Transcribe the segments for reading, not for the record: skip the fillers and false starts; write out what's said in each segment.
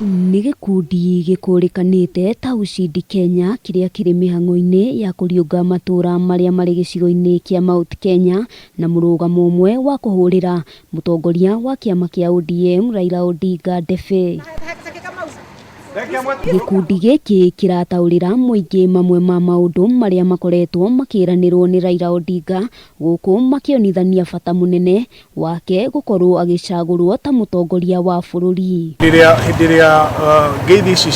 Nĩ gĩkundi gĩkũrĩkanĩte ta Ushindi Kenya kĩrĩa kĩrĩ mĩhang'o-inĩ ya kũriũnga matũra marĩa marĩ gĩcigo-inĩ kĩa Mount Kenya na mũrũgamo ũmwe wa kũhũrĩra mũtongoria wa kĩama kĩa ODM Raila Odinga ndebe. Gĩkundi gĩkĩ kĩrataũrĩra mũingĩ mamwe ma maũndũ marĩa makoretwo makĩranĩrwo nĩ Raila Odinga gũkũ makĩonithania bata mũnene wake gũkorwo agĩcagũrwo ta mũtongoria wa bũrũri. Rĩrĩa hĩndĩ ĩrĩa ngeithi ici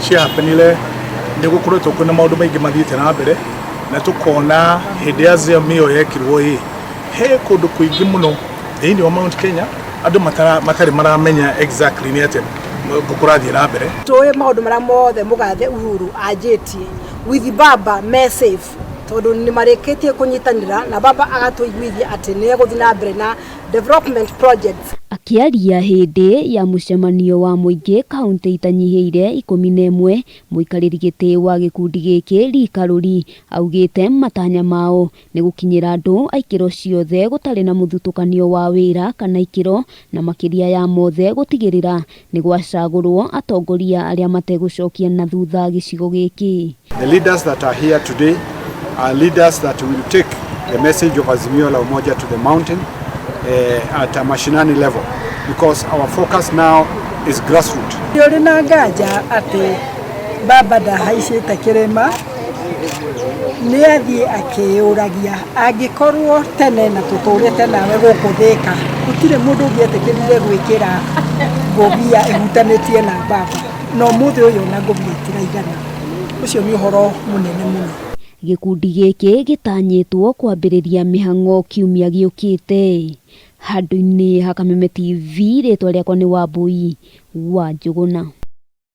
cia happenire, nĩ gũkoretwo kwĩna maũndũ maingĩ mathiĩte na mbere, na tũkona hĩndĩ ya Azimio yekirwo ĩ he kũndũ kũingĩ mũno thĩinĩ wa Mount Kenya andũ matarĩ maramenya exactly nĩ atĩa kũrathiĩ na mbere. Tũĩ maũndũ marĩa mothe mũgathe Uhuru anjĩtie with baba me safe, tondũ nĩ marĩkĩtie kũnyitanĩra na baba agatũiguithia atĩ nĩ egũthiĩ na mbere na development projects. Akĩaria hĩndĩ ya mũcemanio wa mũingĩ kaunti itanyihĩire 11, mũikarĩri gĩtĩ wa gĩkundi gĩkĩ Lee Karuri augĩte matanya mao nĩ gũkinyĩra andũ a ikĩro ciothe gũtarĩ na mũthutũkanio wa wĩra kana ikĩro, na makĩria ya mothe gũtigĩrĩra nĩ gwacagũrwo atongoria arĩa mategũcokia na thutha gĩcigo gĩkĩ. The leaders that are here today are leaders that will take the message of Azimio la Umoja to the mountain at a mashinani level, because our focus now is grassroots. Ũrĩ na nganja atĩ baba ndahaicĩte kĩrĩma, nĩ athiĩ akĩyũragia angĩkorwo tene na tũtũrĩte nawe gũkũ Thĩka gũtirĩ mũndũ ũngĩetĩkĩrire gwĩkĩra ngũbia ĩhutanĩtie na baba, na ũmũthĩ ũyũ ona ngũbia itiraigana. Ũcio nĩ ũhoro mũnene mũno. Gĩkundi gĩkĩ gĩtanyĩtwo kwambĩrĩria mĩhang'o kiumia gĩũkĩte. Handũ-inĩ ha Kameme TV, rĩtwa rĩakwa nĩ Wambui wa Njũgũna.